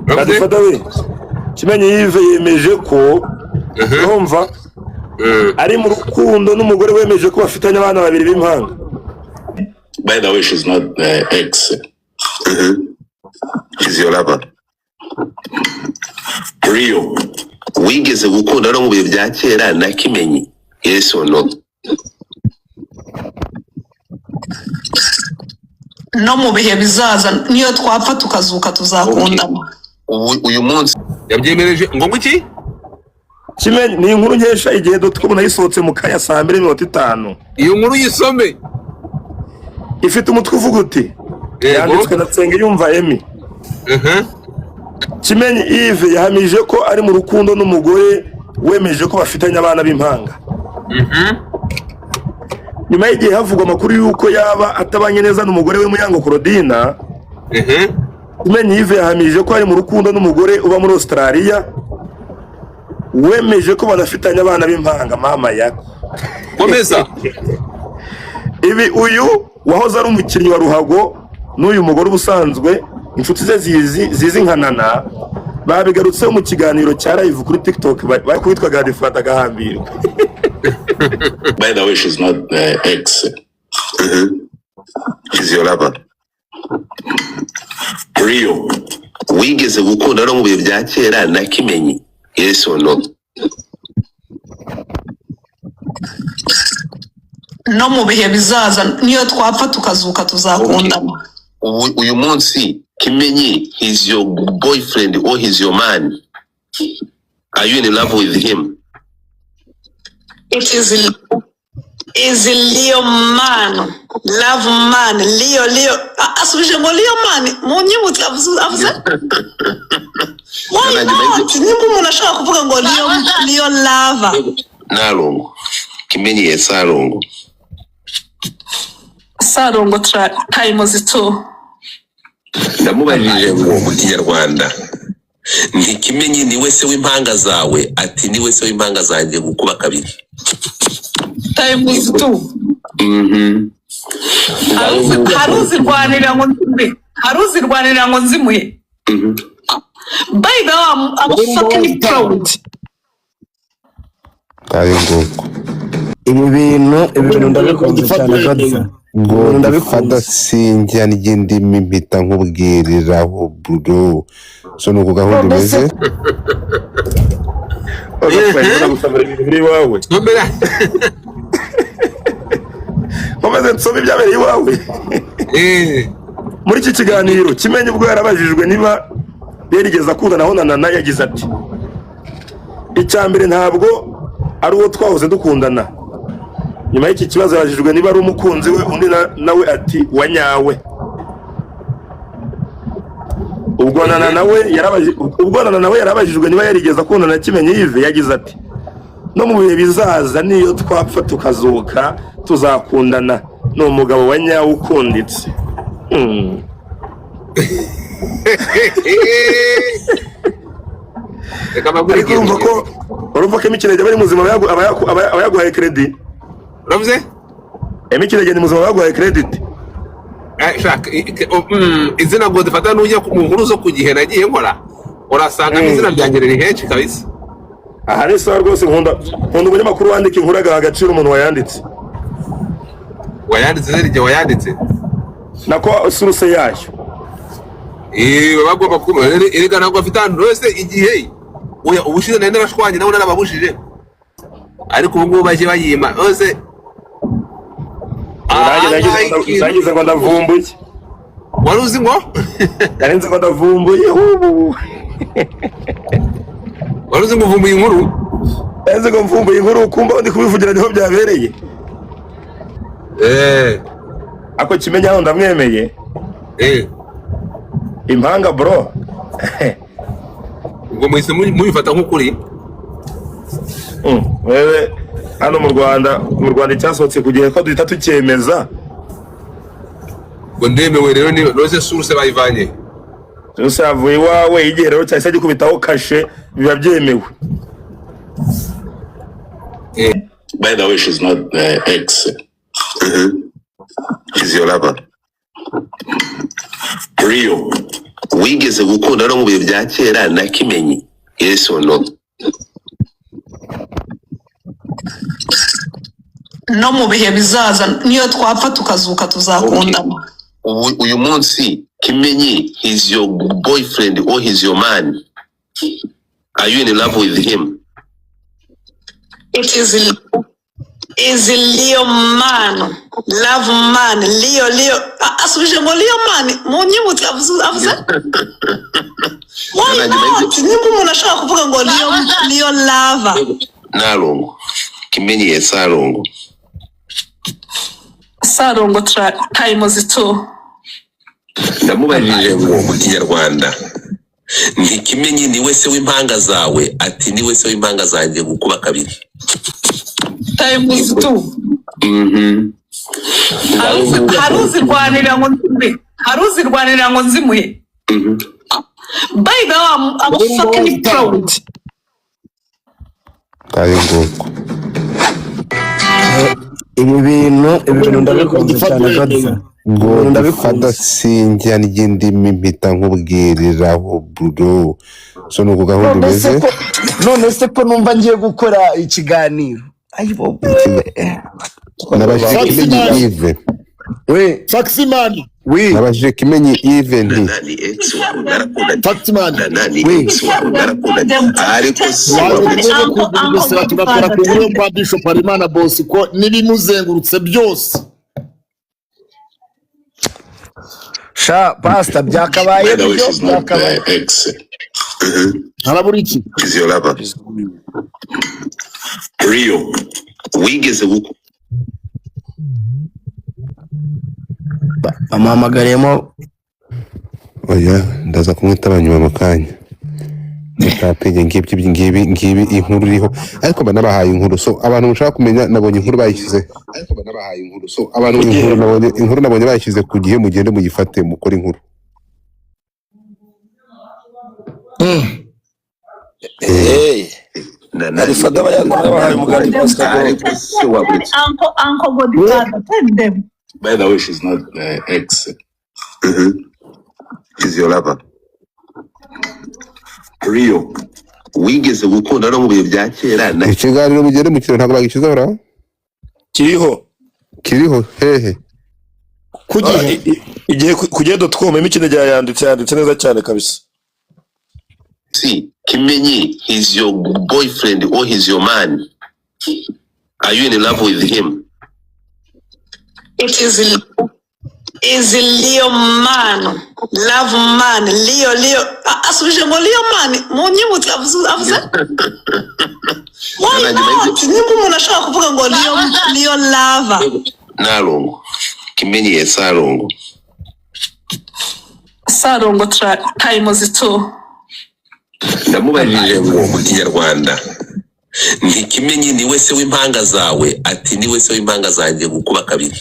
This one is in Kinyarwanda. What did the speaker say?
Uravuze? Godfather we, Kimenyi Yves yemeje ko, urumva, ari mu rukundo n'umugore wemeje ko bafitanye abana babiri b'impanga. By the way, she's not ex. She's your lover. Rio. Wigeze gukunda no mu bihe bya kera na Kimenyi? Yes or no? No mu bihe bizaza, niyo twapfa tukazuka, tuzakundana. Ubu uyu munsi Yabyemereje ngo iki? Kimenyi, ni inkuru nkesha igihe.com, nayisohotse mu kanya saa 2:50. Iyo nkuru yisome. Ifite umutwe uvuga uti, yanditswe na Nsengiyumva Emmy. Kimenyi Yves yahamije ko ari mu rukundo n'umugore wemeje ko bafitanye abana b'impanga, nyuma y'igihe havugwa amakuru y'uko yaba atabanye neza n'umugore we Muyango Claudina. Kimenyi Yves yahamije ko ari mu rukundo n'umugore uba muri Australia wemeje ko banafitanye abana b'impanga. Mama yako! Komeza. Ibi uyu wahoze ari umukinnyi wa ruhago n'uyu mugore ubusanzwe inshuti ze zizi nka Nana babigarutseho mu kiganiro cya live kuri TikTok bari kuwitwa Godfather agahambirwa. By the way, she's not ex. She's your lover. Rio. Wigeze gukunda no mu bihe bya kera na Kimenyi? Yes or no? No mu bihe bizaza, niyo twapfa tukazuka, tuzakundana. Ubu uyu munsi Kimenyi, he's your boyfriend or he's your man? Are you in love with him? It is Leo man, love man, Leo, Leo. Asubije ngo Leo man, munyibutse avuze why not? Nimba umuntu ashobora kuvuga ngo Leo, Leo lover. Nalongo Kimenyi, yes, Salongo. Sarongo times two. Ndamubajije ngo mu Kinyarwanda nti: "Kimenyi ni we se w'impanga zawe?" Ati: "Ni we se w'impanga zanjye gukuba kabiri." Times two. Hari uzirwanirira ngo nzimuhe, hari uzirwanirira ngo nzimuhe. By the way, I'm fucking proud. Ngayo nguko. Ibi bintu ndabikunze cyane, Godfa. Ibi bintu Godfather. ndabikunze. Sinjya n'indimi, mpita nkubwiriraho bro. So ni uko gahunda imeze. Bagapfa gusomera ibintu biri iwawe. Somera. Nkomeze nsome ibyabereye iwawe. Muri iki kiganiro, Kimenyi ubwo yarabajijwe niba yarigeze akundana na Nana, yagize ati: "Icya mbere, ntabwo ari uwo twahoze dukundana." Nyuma y'iki kibazo yabajijwe niba ari umukunzi we, undi nawe ati: "Wa nyawe." Ubwo Nana nawe yarabajijwe niba yarigeze akundana na Kimenyi Yves, yagize ati: "No mu bihe bizaza, niyo twapfa tukazuka, tuzakundana. Ni umugabo wa nyawe ukunditse." Reka mbabwire Ariko urumva ikintu. ko Emmy Kirege aba ari muzima, aba yaguhaye credit. Uravuze? Emmy Kirege ni muzima, aba yaguhaye credit. Shaka, izina Godfather, nujya mu nkuru zo ku gihe nagiye nkora, urasangamo izina ryanjye riri henshi kabisa. Aha ni sawa rwose. Nkunda umunyamakuru wandika inkuru agaha agaciro umuntu wayanditse. Wayanditse se? Igihe wayanditse. Nako source yayo. Baba bagomba kuba erega ntabwo bafite ahantu wese igihe. Oya, ubushize nari narashwanye nabo, narababujije, ariko ubu ngubu bajye bayima bose. Nanjye nagize ngo ndavumbuye. Wari uzi ngo Nari nzi ngo ndavumbuye ubu. Wari uzi ngo uvumbuye inkuru? Nari nzi ngo mvumbuye inkuru, kumva ndi kubivugira niho byabereye. Ako Kimenya aho ndamwemeye. Impanga bro. Ubwo muhise mubifata nk'ukuri. Wewe hano mu Rwanda icyasohotse ku gihe ko duhita tucyemeza. Ngo ndemewe rero, ni rose source bayivanye. Source yavuye iwawe, igihe rero cyahise gikubitaho kashe, biba byemewe. By the way, she's not ex. She's your lover. Rio. Wigeze gukunda no mu bihe bya kera na Kimenyi, yes or no? No mu bihe bizaza, niyo twapfa tukazuka, Okay. tuzakundana. Uyu munsi Kimenyi, he's your boyfriend or he's your man? Are you in love with him? It is Leo man, love man, Leo Leo. Asubije ngo Leo man, munyibutse avuze. Why Nanjye nagize not? Nimba umuntu ashobora kuvuga ngo Leo Leo lover. Nalongo Kimenyi, yes, Salongo. Sarongo times two. Ndamubajije ngo mu Kinyarwanda nti: "Kimenyi ni we se w'impanga zawe?" Ati: "Ni we se w'impanga zanjye gukuba kabiri." Times two. Hari uzirwanirira ngo nzimuhe, hari uzirwanirira ngo nzimuhe. By the way, I'm Urumva fucking wazitanga. proud. Ngayo nguko. Ibi bintu ndabikunze cyane, Godfa, ibi bintu Godfather. ndabikunze. Sinjya ry'indimi, mpita nkubwiriraho, bro. So ni uku gahunda None se imeze. ko, none se ko numva ngiye gukora ikiganiro, ayibo? Nabajije Kimenyi Faximani. Yves. We. Faximani. We. Nabajije Kimenyi Yves nti Nana ni ex wawe, narakundanye? Faximani. Nana ni We. ex wawe, narakundanye, ariko si Waje wawe. twebwe Uncle kugurisha, tugakora ku Godfather. nkuru yo kwa Bishop Harimana Bosco n'ibimuzengurutse byose. Sha pastor, byakabaye By the way, byo she's not byakabaye. the ex. Harabura iki? She's your lover. Rio, wigeze Bamuhamagariyemo. Oya, ndaza kumwitaba nyuma mu kanya mutapege. Ngibyo ngibi ngibi inkuru iriho, ariko mba nabahaye inkuru. So abantu mushaka kumenya, nabonye inkuru bayishyize, ariko mba nabahaye inkuru. So abantu, inkuru nabonye bayishyize ku gihe, mugende muyifate mukore inkuru. Hey, Nana ni Alifada aba yabahaye umugati, Pastor God. Ariko se wabuze. Uncle Godfather, tell them. By the way, she's not the ex. She's your lover. Rio, wigeze gukunda no mu bihe bya kera na Ikiganiro mugende mu kiro, ntabwo bagishyizeho ra. Kiriho. Kiriho hehe? Ku gihe. Igihe ku gihe.com imikino yanditse neza cyane kabisa. Si Kimenyi, he's your boyfriend or he's your man? Are you in love with him? It is Leo man, love man, Leo Leo. Asubije ngo Leo man, munyibutse avuze. Why Nanjye nagize not? Nimba umuntu ashobora kuvuga ngo Leo Leo lover. Nalongo Kimenyi, yes, Salongo. Sarongo times two. Ndamubajije ngo mu Kinyarwanda nti: "Kimenyi ni we se w'impanga zawe?" Ati: "Ni we se w'impanga zanjye gukuba kabiri."